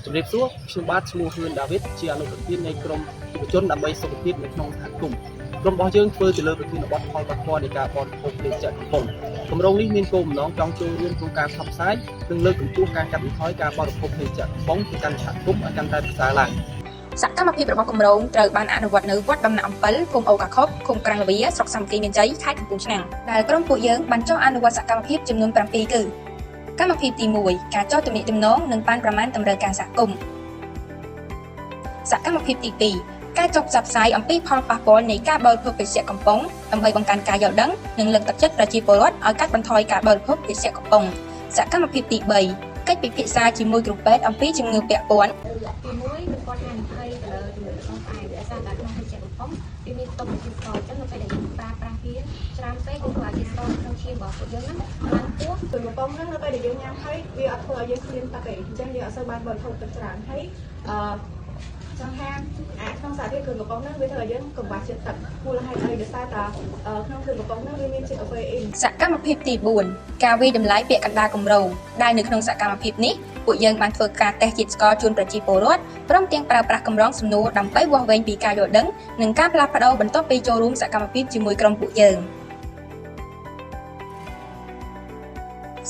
ជំរាបសួរខ្ញុំបាទឈ្មោះហ៊ឿនដាវីតជាអនុប្រធាននៃក្រុមយុវជនដើម្បីសុខភាពនៅក្នុងសហគមន៍ក្រុមរបស់យើងធ្វើទៅលើប្រធានបទផលប៉ះពាល់នៃការបរិភោគភេសជ្ជៈកំប៉ុងគម្រោងនេះមានគោលបំណងចង់ចូលរួមក្នុងការផ្សព្វផ្សាយនិងលើកកម្ពស់ការកាត់បន្ថយការបរិភោគភេសជ្ជៈកំប៉ុងទៅកាន់សហគមន៍ឲ្យកាន់តែប្រសើរឡើង សកម្មភាពរបស់គម្រោងត្រូវបានអនុវត្តនៅវត្តដំណាក់អំពិលភូមិអូកាខុបឃុំក្រាំងល្វាស្រុកសាមគ្គីមានជ័យខេត្តកំពង់ឆ្នាំងដែលក្រុមពួកយើងបានចុះអនុវត្តសកម្មភាពចំនួន7គឺកម្មភាពទី1ការចុះទំនាក់ទំនងនិងប៉ាន់ប្រមាណតម្រូវការសហគមន៍សកម្មភាពទី2ការចុះផ្សព្វផ្សាយអំពីផលប៉ះពាល់នៃការបរិភោគភេសជ្ជៈកំប៉ុងដើម្បីបង្កើនការយល់ដឹងនិងលើកទឹកចិត្តប្រជាពលរដ្ឋឲ្យកាត់បន្ថយការបរិភោគភេសជ្ជៈកំប៉ុងសកម្មភាពទី3កិច្ចពិភាក្សាជាមួយគ្រូពេទ្យអំពីជំងឺពាក់ព័ន្ធ ទី1គឺគាត់ហានិភ័យទៅលើជំងឺទឹកនោមផ្អែមដោយសារតែក្នុងភេសជ្ជៈកំប៉ុងវាមានខ្ទង់ជាតិស្ករអញ្ចឹងនៅពេលដែលយើងប្រើប្រាស់វាច្រើនពេកវាធ្វើឲ្យជាតិស្ករនៅក្នុងឈាមរបស់ពួកយើងហ្នឹងឡើងខ្ពស់ គ្រឿងកំប៉ុងហ្នឹងនៅពេលដែលយើងញ៉ាំហើយវាអត់ធ្វើឲ្យយើងឃ្លានទឹកទេអញ្ចឹងយើងអត់សូវបានបរិភោគទឹកច្រើនហើយអឺចង់ថាអាក្នុងសារធាតុគ្រឿងកំប៉ុងហ្នឹងវាធ្វើឲ្យយើងកង្វះជាតិទឹកមូលហេតុអីដោយសារតែក្នុងគ្រឿងកំប៉ុងហ្នឹងវាមានជាតិកាហ្វេអ៊ីន សកម្មភាពទី4ការវាយតម្លៃពាក្យកណ្ដាលគម្រោងដែលនៅក្នុងសកម្មភាពនេះពួកយើងបានធ្វើការតេស្តជាតិស្ករជូនប្រជាពលរដ្ឋព្រមទាំងប្រើប្រាស់កម្រងសំណួរដើម្បីវាស់វែងពីការយល់ដឹងនិងការផ្លាស់ប្ដូរបន្ទាប់ពីចូលរួមសកម្មភាពជាមួយក្រុមពួកយើង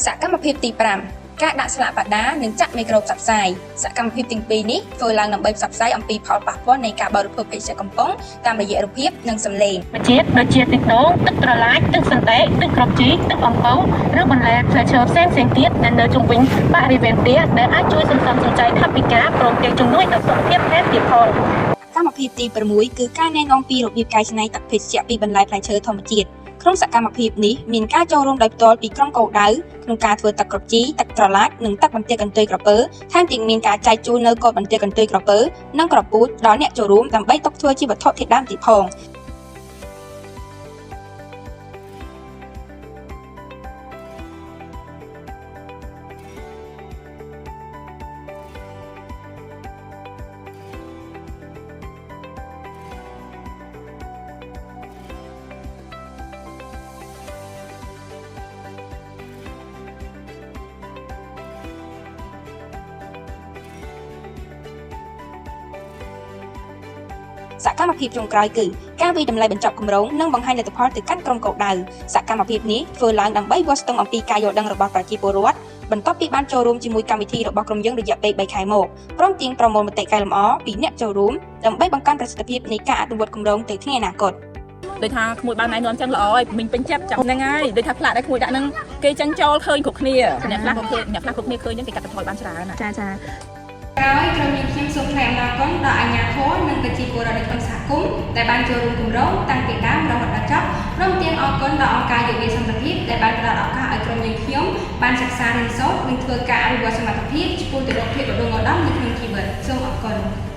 សកម្មភាពទី5ការដាក់ស្លាកបដានិងចាក់មីក្រូផ្សព្វផ្សាយសកម្មភាពទាំងពីរនេះធ្វើឡើងដើម្បីផ្សព្វផ្សាយអំពីផលប៉ះពាល់នៃការបរិភោគភេសជ្ជៈកំប៉ុងតាមរយៈរូបភាពនិងសំឡេង ជាតិដូចជាទឹកដូងទឹកត្រឡាចទឹកសណ្តែកទឹកគ្រាប់ជីទឹកអំពៅឬបន្លែផ្លែឈើផ្សេងផ្សេងទៀតដែលនៅជុំវិញបរិវេណផ្ទះដែលអាចជួយសន្សំសំចៃថវិកាព្រមទាំងជំនួយដល់សុខភាពថែមទៀតផង កម្មភាពទី6គឺការណែនាំពីរបៀបកែច្នៃទឹកភេសជ្ជៈពីបន្លែផ្លែឈើធម្មជាតិក្នុងសកម្មភាពនេះមានការចូលរួមដោយផ្ទាល់ពីក្រុមគោលដៅក្នុងការធ្វើទឹកគ្រាប់ជីទឹកត្រឡាចនិងទឹកបន្ទាយកន្ទុយក្រពើថែមទាំងមានការចែកជូននៅកូនបន្ទាយកន្ទុយក្រពើនិងក្រពូជដល់អ្នកចូលរួមដើម្បីទុកធ្វើជាវត្ថុធាតុដើមទៀតផង សកម្មភាពចុងក្រោយគឺការវាយតម្លៃបញ្ចប់គម្រោងនិងបង្ហាញលទ្ធផលទៅកាន់ក្រុមគោលដៅសកម្មភាពនេះធ្វើឡើងដើម្បីវាស់ស្ទង់អំពីការយល់ដឹងរបស់ប្រជាពលរដ្ឋបន្ទាប់ពីបានចូលរួមជាមួយកម្មវិធីរបស់ក្រុមយើងរយៈពេល3ខែមកព្រមទាំងប្រមូលមតិកែលម្អពីអ្នកចូលរួមដើម្បីបង្កើនប្រសិទ្ធភាពនៃការអនុវត្តគម្រោងទៅថ្ងៃអនាគត ដូចថាក្មួយបានណែនាំចឹងល្អហើយមិញពេញចិត្តចាំហ្នឹងហើយដូចថាផ្លាកដែលក្មួយដាក់ហ្នឹងគេចឹងចូលឃើញគ្រប់គ្នាអ្នកខ្លះក៏ឃើញអ្នកខ្លះគ្រប់គ្នាឃើញចឹងគេកាត់បន្ថយបានច្រើនណា ចាចា ក្រោយក្រុមយើងខ្ញុំសូមថ្លែងអំណរគុណដល់អាជ្ញាធរនិងប្រជាពលរដ្ឋនៅក្នុងសហគមន៍ដែលបានចូលរួមគម្រោងតាំងពីដើមរហូតដល់ចប់ព្រមទាំងអរគុណដល់អង្គការយុវសន្តិភាពដែលបានផ្ដល់ឱកាសឲ្យក្រុមយើងខ្ញុំបានសិក្សារៀនសូត្រនិងធ្វើការអភិវឌ្ឍសមត្ថភាពឆ្ពោះទៅរកភាពឧត្តមឧត្តមនៅក្នុងជីវិតសូមអរគុណ។